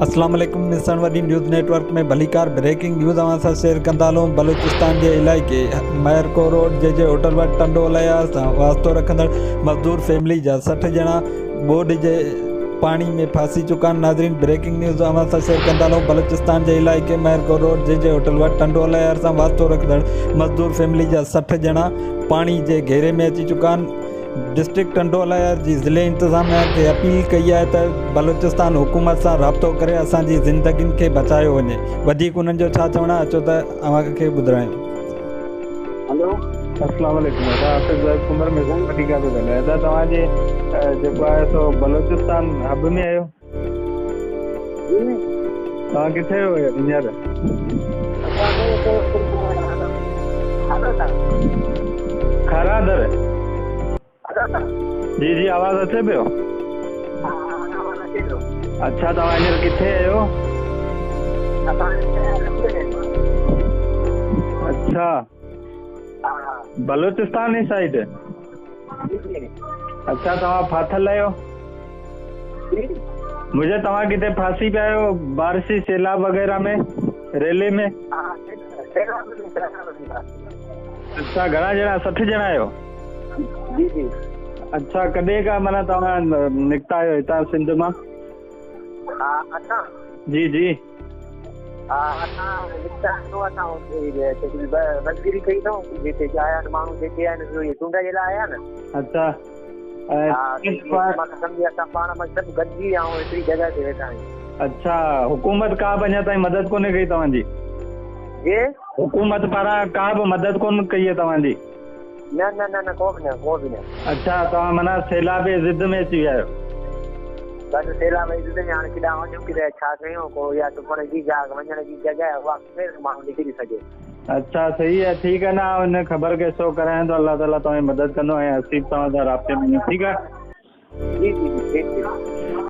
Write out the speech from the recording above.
اسلام عليڪم ڏسڻ وڏي نيوز نيٽ ورڪ ۾ ڀليڪار بريڪنگ نيوز اوهان سان شيئر ڪندا هلون بلوچستان جي علائقي ميرڪو روڊ جي جي هوٽل وٽ ٽنڊو الهيار سان واسطو رکندڙ مزدور فيملي جا 60 ڄڻا ٻوڏ جي پاڻي ۾ ڦاسي چڪا آهن ناظرين بريڪنگ نيوز اوهان سان شيئر ڪندا هلون بلوچستان جي علائقي ميرڪو روڊ جي جي هوٽل وٽ ٽنڊو الهيار سان واسطو رکندڙ مزدور فيملي جا 60 ڄڻا پاڻي جي گهيري ۾ اچي چڪا آهن ڊسٽرڪٽ ٽنڊو الهيار جي ضلعي انتظاميا کي اپيل ڪئي آهي ته بلوچستان حڪومت سان رابطو ڪري اسان جي زندگين کي بچايو وڃي وڌيڪ انهن جو ڇا چوڻ آهي اچو ته اوهان کي ٻڌرايون. هلو. اسلام عليڪم ادا آصف زاهد ڪمر ۾ سان وڏي ڳالهه ٿو ڳالهايان ادا توهان جي جيڪو آهي سو بلوچستان حب ۾ آهيو جي توهان ڪٿي آهيو هينئر کارادر جي جي آواز اچي پيو اڇا توهان هينئر ڪٿي آهيو اڇا بلوچستان جي سائيڊ اڇا توهان ڦاٿل آهيو مجھي توهان ڪٿي ڦاسي پيا آهيو بارشي سيلاب وغيره ۾ ريلي ۾ اڇا گهڻا ڄڻا 60 ڄڻا آهيو جي جي اڇا ڪڏهن کان معنيٰ توهان نڪتا آهيو هتان سنڌ مان ها اسان جي جي ها اسان نڪتا آهيون اسان بزگري ڪئي اٿئون جتي آيا آهن ماڻهو جيڪي آهن اهي چونڊ جي لاء آيا نه اڇا سمجهي اسان پاڻ ۾ سڀ گڏجي ۽ هڪڙي جڳهه تي ويٺا آهيون. اڇا حڪومت ڪا به اڃا تائين مدد ڪونهي ڪئي توهان جي؟ جي؟ حڪومت پاران ڪا به مدد ڪونه ڪئي آهي توهان جي؟ نه نه نه نه ڪو به نه ڪو به نه. اڇا توهان معنيٰ سيلاب جي ضد ۾ اچي ويا آهيو. بس سيلاب جي ضد ۾ هاڻي ڪيڏانهن وڃون ڪيڏانهن ڇا ڪيون ڪو اها ٽپڻ جي جاء وڃڻ جي جڳهه اها ڪير ماڻهو نڪري سگهي. اڇا صحيح آهي ٺيڪ آهي نه آئون هن خبر کي شو ڪرايان ٿو الله تعالي توهان جي مدد ڪندو ۽ حسيب توهان سان رابطي ۾ ٺيڪ آهي. جي جي جي ٺيڪ ٺيڪ.